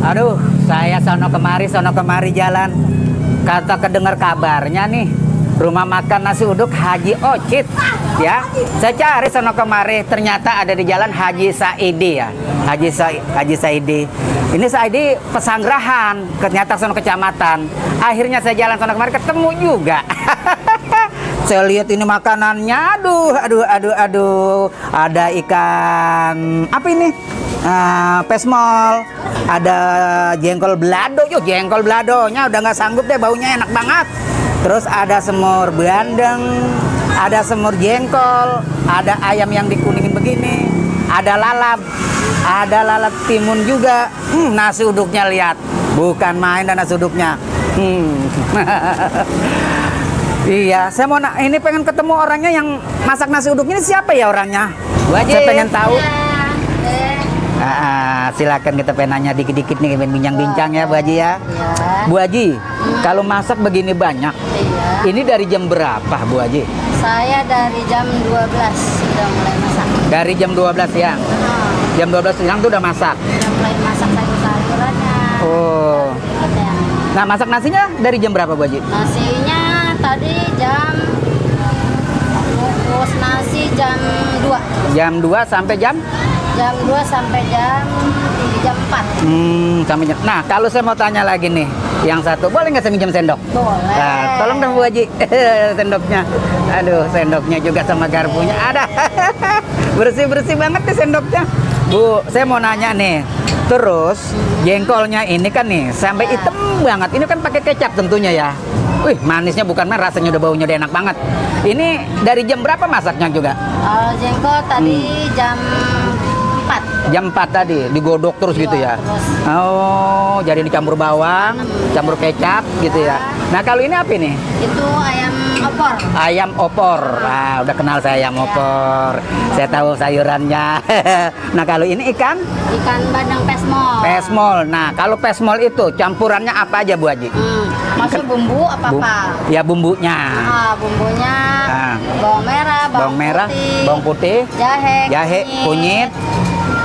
Aduh, saya sono kemari jalan. Kata kedengar kabarnya nih, rumah makan nasi uduk Haji Ocit. Ya, saya cari sono kemari, ternyata ada di jalan Haji Saidi ya. Haji Saidi. Ini Saidi Pesanggerahan, ternyata sono kecamatan. Akhirnya saya jalan sono kemari ketemu juga. Saya lihat ini makanannya, aduh. Ada ikan apa ini? Pesmol, ada jengkol belado. Yuk, jengkol beladonya udah nggak sanggup deh, baunya enak banget. Terus ada semur bandeng, ada semur jengkol, ada ayam yang dikuningin begini, ada lalap timun juga. Nasi uduknya lihat, bukan main dan nasi uduknya. Iya, saya mau ini pengen ketemu orangnya yang masak nasi uduk ini, siapa ya orangnya? Bu Haji, saya pengen tahu. Silakan, kita pengen nanya dikit-dikit nih, pengen bincang-bincang ya Bu Haji ya. Bu Haji, kalau masak begini banyak, ini dari jam berapa Bu Haji? Saya dari jam 12 sudah mulai masak. Dari jam 12 siang? Jam 12 siang tuh udah masak? Sudah mulai masak sayur-sayurannya. Oh. Nah, masak nasinya dari jam berapa Bu Haji? Nasinya tadi bungkus nasi jam 2. Jam 2 sampai jam? Jam 2 sampai jam 4. Sampai jam. Nah, kalau saya mau tanya lagi nih, yang satu, boleh nggak saya minjem sendok? Boleh. Nah, tolong dong Bu Haji, sendoknya. Aduh, sendoknya juga sama garpunya ada. Bersih-bersih banget nih sendoknya. Bu, saya mau nanya nih. Terus jengkolnya ini kan nih sampai hitam banget. Ini kan pakai kecap tentunya ya. Wih, manisnya bukan main, rasanya udah baunya udah enak banget. Ini dari jam berapa masaknya juga? Jengkol tadi jam 4. Jam 4 tadi, digodok terus gitu ya? Terus. Oh, jadi dicampur bawang, campur kecap gitu ya. Nah, kalau ini apa ini? Itu ayam opor. Ayam opor. Ah, udah kenal saya ayam opor. Saya tahu sayurannya. Nah, kalau ini ikan? Ikan bandeng pesmol. Pesmol. Nah, kalau pesmol itu campurannya apa aja Bu Haji? Maksud bumbu apa-apa? Ya, bumbunya. Bumbunya bawang merah, bawang putih, jahe, kunyit,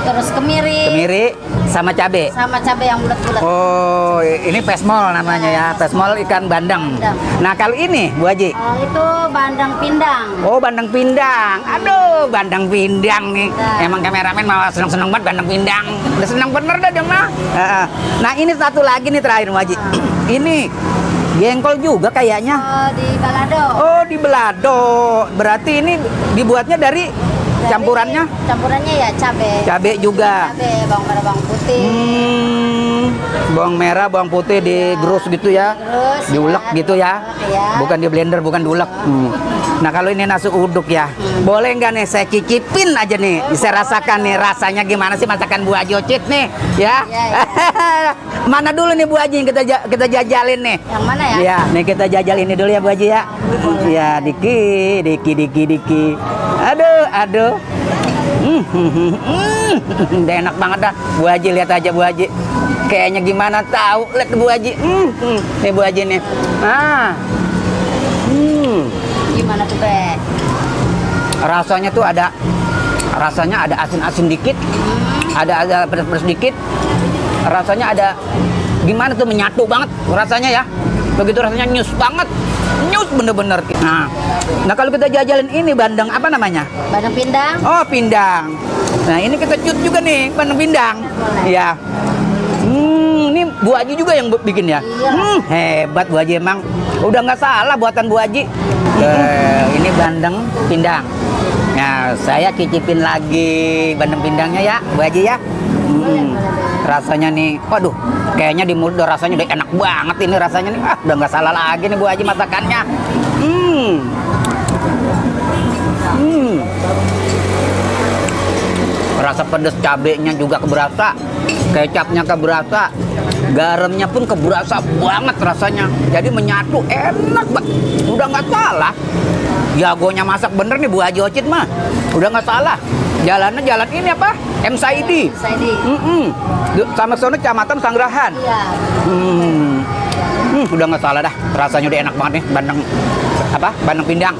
terus kemiri, sama cabe. Sama cabe yang bulat-bulat. Oh, ini pesmol namanya ya, pesmol ikan bandeng. Nah, kalau ini Bu Haji? Itu bandeng pindang. Oh, bandeng pindang. Aduh, bandeng pindang nih. Emang kameramen malah seneng-seneng banget bandeng pindang. Udah seneng bener dah dia mah. Nah, ini satu lagi nih terakhir Bu Haji. Ini jengkol juga kayaknya. Di balado. Oh, di balado. Berarti ini dibuatnya dari campurannya? Campurannya ya cabe. Cabe juga. Cabe, bawang merah, bawang putih. Bawang merah, bawang putih digerus gitu ya. Terus diulek ya, gitu ya. Bukan di blender, bukan diulek. Nah, kalau ini nasi uduk ya. Boleh nggak nih saya cicipin aja nih. Saya rasakan nih rasanya gimana sih masakan Bu Haji Ocit nih, ya. Mana dulu nih Bu Haji yang kita jajalin nih? Yang mana ya? Ya, nih kita jajal ini dulu ya Bu Haji ya. Ya, diki. Aduh. Udah enak banget dah. Bu Haji, lihat aja Bu Haji. Kayaknya gimana tahu, lihat Bu Haji. Nih Bu Haji nih. Gimana tuh, Bre? Rasanya ada asin-asin dikit. Ada pedas-pedas dikit. Rasanya ada gimana tuh, menyatu banget rasanya ya. Begitu rasanya nyus banget. Nyus bener-bener. Nah, kalau kita jajalin ini bandeng apa namanya? Bandeng pindang. Oh, pindang. Nah, ini kita cut juga nih bandeng pindang. Iya. Ini Bu Haji juga yang bikin ya? Iya. Hebat Bu Haji emang. Udah nggak salah buatan Bu Haji. Ini bandeng pindang. Nah, saya cicipin lagi bandeng pindangnya ya Bu Haji ya. Rasanya nih, waduh, kayaknya di mulut udah rasanya udah enak banget ini rasanya nih. Udah nggak salah lagi nih Bu Haji masakannya. Rasa pedas cabenya juga keberasa, kecapnya keberasa, garamnya pun keberasa banget rasanya. Jadi menyatu enak banget. Udah nggak salah. Jagonya masak bener nih Bu Haji Ocit mah. Udah nggak salah. Jalannya jalan ini apa? M Saidi. Saidi. Sama sono Kecamatan Sanggerahan. Iya. Udah nggak salah dah. Rasanya udah enak banget nih. Bandeng pindang.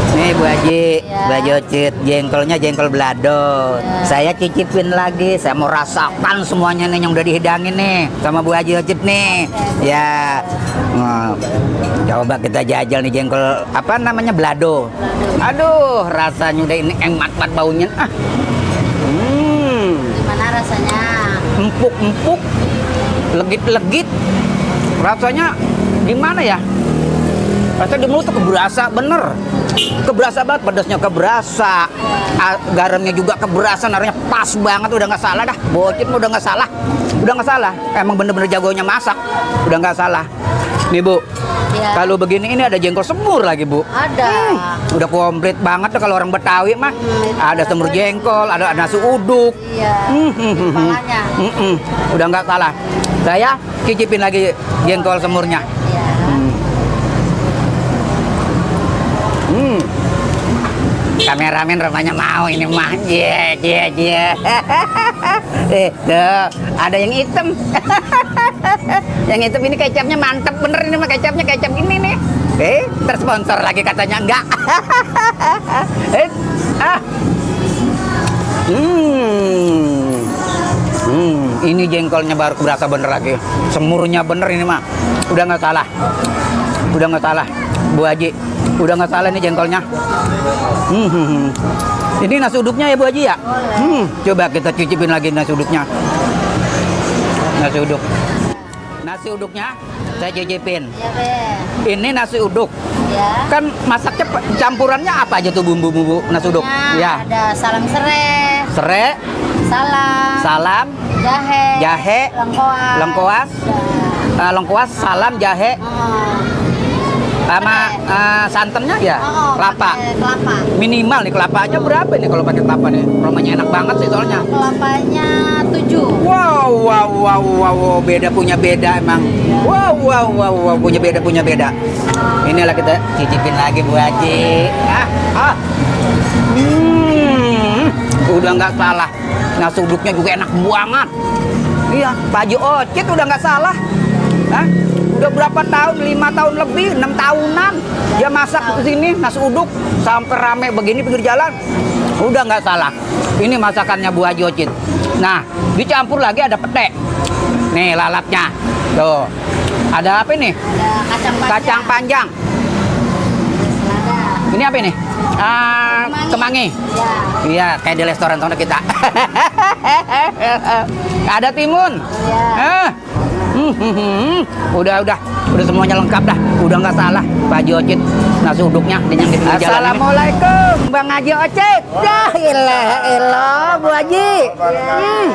Nih Bu Haji, Ya. Bu Haji Ocit, jengkolnya jengkol balado. Ya. Saya cicipin lagi. Saya mau rasakan semuanya nih yang udah dihidangin nih sama Bu Haji Ocit nih. Ya. Nah, coba kita jajal nih jengkol apa namanya balado. Aduh, rasanya udah ini enak banget baunya. Gimana rasanya? Empuk-empuk, legit-legit. Rasanya gimana ya? Rasanya di mulut tuh keberasa bener. Keberasa banget, pedasnya keberasa. Garamnya juga keberasa, naranya pas banget, udah nggak salah dah. Bocit mah udah nggak salah. Udah nggak salah. Emang bener-bener jagonya masak. Udah nggak salah. Nih Bu, Ya. kalau begini ini ada jengkol semur lagi Bu. Ada. Udah komplit banget tuh kalau orang Betawi mah. itu Ada semur jengkol, ada nasi uduk. Iya. Kepalanya. Udah nggak salah. Saya cicipin lagi jengkol semurnya. Iya. Kameramen rupanya mau ini mah. Tuh, ada yang hitam. Yang hitam ini kecapnya mantep bener ini mah, kecapnya kecap ini nih. Tersponsor lagi katanya enggak. Ini jengkolnya baru berasa bener lagi. Semurnya bener ini mah. Udah nggak salah. Udah nggak salah. Bu Haji, udah nggak salah nih jengkolnya. Ini nasi uduknya ya Bu Haji ya? Coba kita cicipin lagi nasi uduknya. Nasi uduk. Nasi uduknya saya cicipin. Iya, Be. Ini nasi uduk. Ya. Kan masaknya campurannya apa aja tuh bumbu-bumbu nasi uduk? Ya. Ada salam serai, Serai, salam, salam, jahe, lengkoas. lengkoas, lengkoas, salam, jahe, sama santannya ya, kelapa. Pakai kelapa. Minimal nih kelapanya berapa nih kalau pakai kelapa nih? Aromanya enak banget sih soalnya. Kelapanya 7. Wow, beda punya beda emang. Wow, punya beda. Inilah kita cicipin lagi Bu Haji. Udah nggak salah. Nasi uduknya juga enak banget. Iya, Pak Haji Ocit udah nggak salah. Udah berapa tahun? 5 tahun lebih, 6 tahunan. Dia masak di sini nasi uduk sampai rame begini pinggir jalan. Udah nggak salah. Ini masakannya Bu Haji Ocit. Nah, dicampur lagi ada pete. Nih lalapnya. Tuh. Ada apa ini? Ada Kacang panjang. Ada. Ini apa ini? Kemangi. Ya. Iya, kayak di restoran sana kita. Ada timun. Ya. Udah semuanya lengkap dah. Udah nggak salah Pak Haji Ocit nasi uduknya dengan di pinggir jalan. Assalamualaikum Bang Haji Ocit. Ya ilah Bu Haji.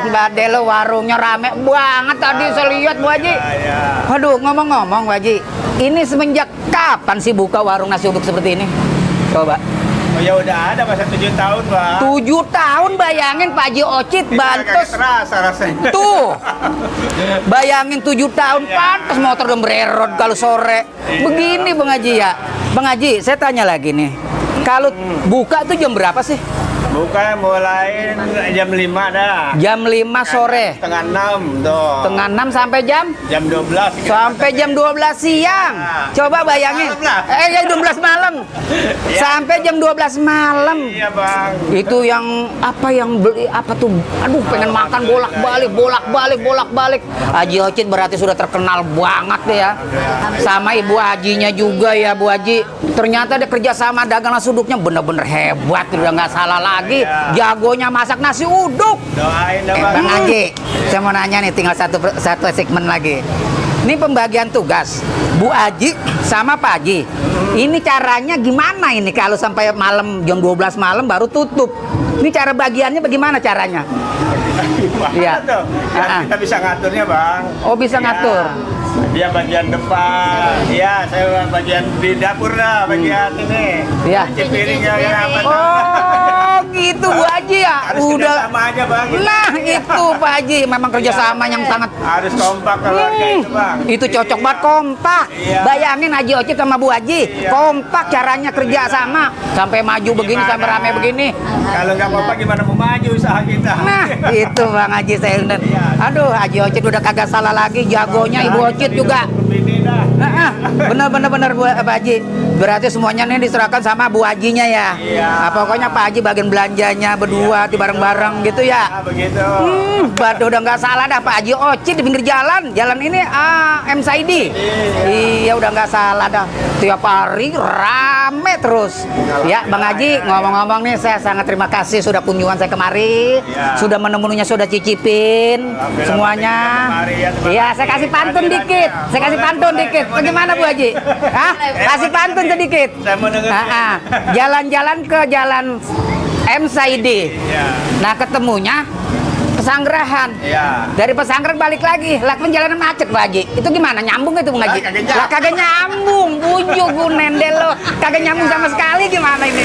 Bade lo warungnya rame banget tadi saya lihat Bu Haji. Aduh, ngomong-ngomong Bu Haji, ini semenjak kapan sih buka warung nasi uduk seperti ini? Coba. Oh ya udah ada masa 7 tahun Bang. 7 tahun, bayangin Pak Haji Ocit bantos. Terasa rasanya. Tuh, bayangin 7 tahun pantas motor udah bererot kalau sore. Begini Bang Haji ya. Bang Haji, saya tanya lagi nih. Kalau buka tuh jam berapa sih? Buka mulai jam 5 dah. Jam 5 sore. Setengah 6 tuh. Setengah 6 sampai jam? Jam 12. Sampai jam 12 siang. Coba bayangin. Malam lah. Ya 12 malam. Iya. Sampai jam 12 malam. Iya Bang. Itu yang beli apa tuh? Aduh, pengen makan bolak-balik. Haji Ocit berarti sudah terkenal banget deh ya. Sama Ibu Hajinya juga ya Bu Haji. Ternyata dia kerja sama dagang nasi uduknya bener-bener hebat, udah nggak salah lagi. Jagonya masak nasi uduk. Doain dah Bang Bang. Haji, saya mau nanya nih, tinggal satu segmen lagi. Ini pembagian tugas Bu Haji sama Pak Haji. Ini caranya gimana ini kalau sampai malam jam 12 malam baru tutup? Ini cara bagiannya bagaimana caranya? Iya. Tuh. Kita bisa ngaturnya Bang. Oh, bisa Iya. ngatur. Dia bagian depan. Iya, saya bagian di dapur dah, bagian ini. Iya. Cuci piringnya yang apa. Oh, gitu Bu Haji ya. Harus Udah. kerjasama aja Bang. Nah, itu Pak Haji memang kerjasama yang sangat Harus kompak keluarga itu Bang. itu cocok banget, kompak. Iya. Bayangin Haji Ocit sama Bu Haji, Iya. kompak caranya kerja sama sampai maju begini, Gimana? sampai rame begini. Kalau nggak kompak gimana mau maju usaha kita? Nah, itu Bang Haji saya bener. Aduh, Haji Ocit udah kagak salah lagi, jagonya Ibu Ocit juga. Ini dah. Bener Bu Haji. Berarti semuanya nih diserahkan sama Bu Hajinya ya. Iya. Pokoknya Pak Haji bagian belanjanya berdua di bareng-bareng gitu ya. Begitu. Waduh, udah nggak salah dah Pak Haji Ocit di pinggir jalan. Jalan ini M Saidi. Iya, udah nggak salah dah. Tiap hari rame terus. Ya, Bang Haji, ngomong-ngomong nih, saya sangat terima kasih sudah kunjungan saya kemari. Iya. Sudah menu-menunya sudah cicipin Alhamdulillah, semuanya. kemari ya, terima Iya, kasih. saya kasih pantun Kehadirannya. dikit. Saya kasih Boleh, pantun boleh, dikit. saya mau Bagaimana Bu Haji? Hah? Kasih pantun sedikit. Saya mau dengerin. Jalan-jalan ke jalan M Saidi. Iya. Nah, ketemunya Pesanggerahan. Iya. Dari Pesanggerahan balik lagi, lah jalanan macet Pak Haji. Itu gimana? Nyambung itu Bang Haji? Kagak nyambung. Lah kagak nyambung. Bujuk gue nendel lo. Kagak nyambung sama sekali gimana ini?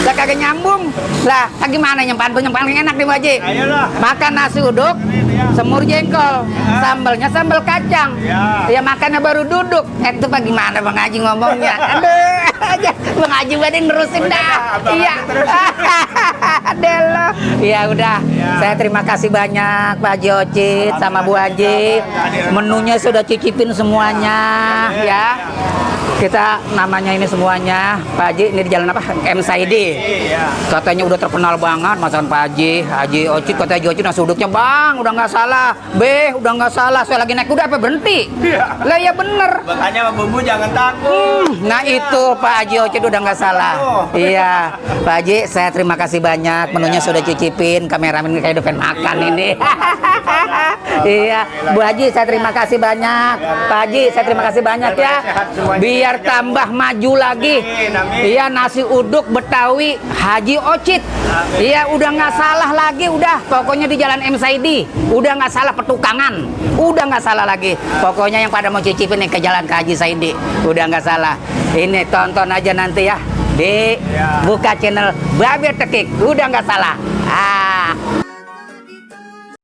Lah kagak nyambung. Lah gimana yang paling enak nih Bang Haji? Ayolah. Makan nasi uduk, semur jengkol, sambalnya sambal kacang. Ya. Ya makannya baru duduk. Itu Pak gimana Bang Haji ngomongnya? Aduh, aja Bang Haji badin nerusin Udah, dah. Abang Iya. aja terusin. Adelo. Ya udah. Ya. Saya terima kasih banyak Pak Haji Ocit sama Bu Haji. Menunya sudah cicipin semuanya ya. Kita namanya ini semuanya Pak Haji, ini di jalan apa? M Saidi. Iya. Katanya udah terkenal banget masakan Pak Haji Ocit. Kata Haji Ocit nasi uduknya Bang, udah nggak salah. Udah nggak salah. Saya lagi naik kuda apa berhenti? Iya. Lah ya bener. Makanya bumbu jangan takut. Nah itu Pak Haji Ocit udah nggak salah. Iya, Pak Haji, saya terima kasih banyak. Menunya sudah cicipin. Kameramen kayak udah pengen makan ini. Iya, Bu Haji, saya terima kasih banyak. Pak Haji, saya terima kasih banyak ya. Biar tambah maju lagi. Iya, nasi uduk Betawi Haji Ocit. Iya, udah nggak salah lagi. Udah, pokoknya di Jalan M Saidi. Udah nggak salah petukangan. Udah nggak salah lagi. Pokoknya yang pada mau cicipin nih ke Jalan ke Haji Saidi. Udah nggak salah. Ini tonton aja nanti ya di buka channel Babe Tekik. Udah nggak salah.